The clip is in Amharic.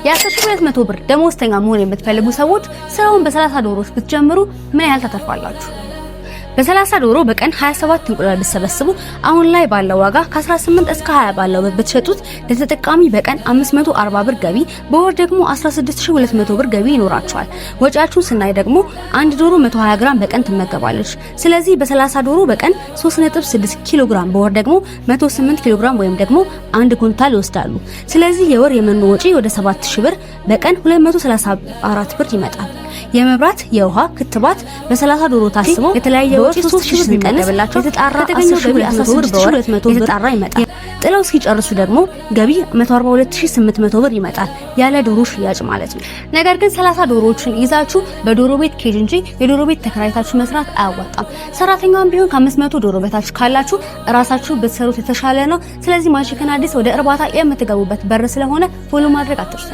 የ10,200 ብር ደሞዝተኛ መሆን የምትፈልጉ ሰዎች ስራውን በ30 ዶሮዎች ብትጀምሩ ምን ያህል ታተርፋላችሁ? በ30 ዶሮ በቀን 27 እንቁላል ብትሰበስቡ አሁን ላይ ባለው ዋጋ ከ18 እስከ 20 ባለው ብር ብትሸጡት ለተጠቃሚ በቀን 540 ብር ገቢ፣ በወር ደግሞ 16,200 ብር ገቢ ይኖራቸዋል። ወጪያችሁን ስናይ ደግሞ አንድ ዶሮ 120 ግራም በቀን ትመገባለች። ስለዚህ በ30 ዶሮ በቀን 3.6 ኪሎ ግራም፣ በወር ደግሞ 108 ኪሎ ግራም ወይም ደግሞ አንድ ኩንታል ይወስዳሉ። ስለዚህ የወር የመኖ ወጪ ወደ 7000 ብር፣ በቀን 234 ብር ይመጣል። የመብራት፣ የውሃ፣ ክትባት በ30 ዶሮ ታስቦ የተለያየ ወጪ 3000 ብር ቢቀንስላቸው የተጣራ ከተገኘው ገቢ 16,200 ብር የተጣራ ይመጣል። ጥለው እስኪጨርሱ ደግሞ ገቢ 142,800 ብር ይመጣል፣ ያለ ዶሮ ሽያጭ ማለት ነው። ነገር ግን 30 ዶሮዎችን ይዛችሁ በዶሮ ቤት cage እንጂ የዶሮ ቤት ተከራይታችሁ መስራት አያዋጣም። ሰራተኛዋን ቢሆን ከ500 ዶሮ በታች ካላችሁ እራሳችሁ ብትሰሩት የተሻለ ነው። ስለዚህ ማሽከን አዲስ ወደ እርባታ የምትገቡበት በር ስለሆነ follow ማድረግ አትርሱ።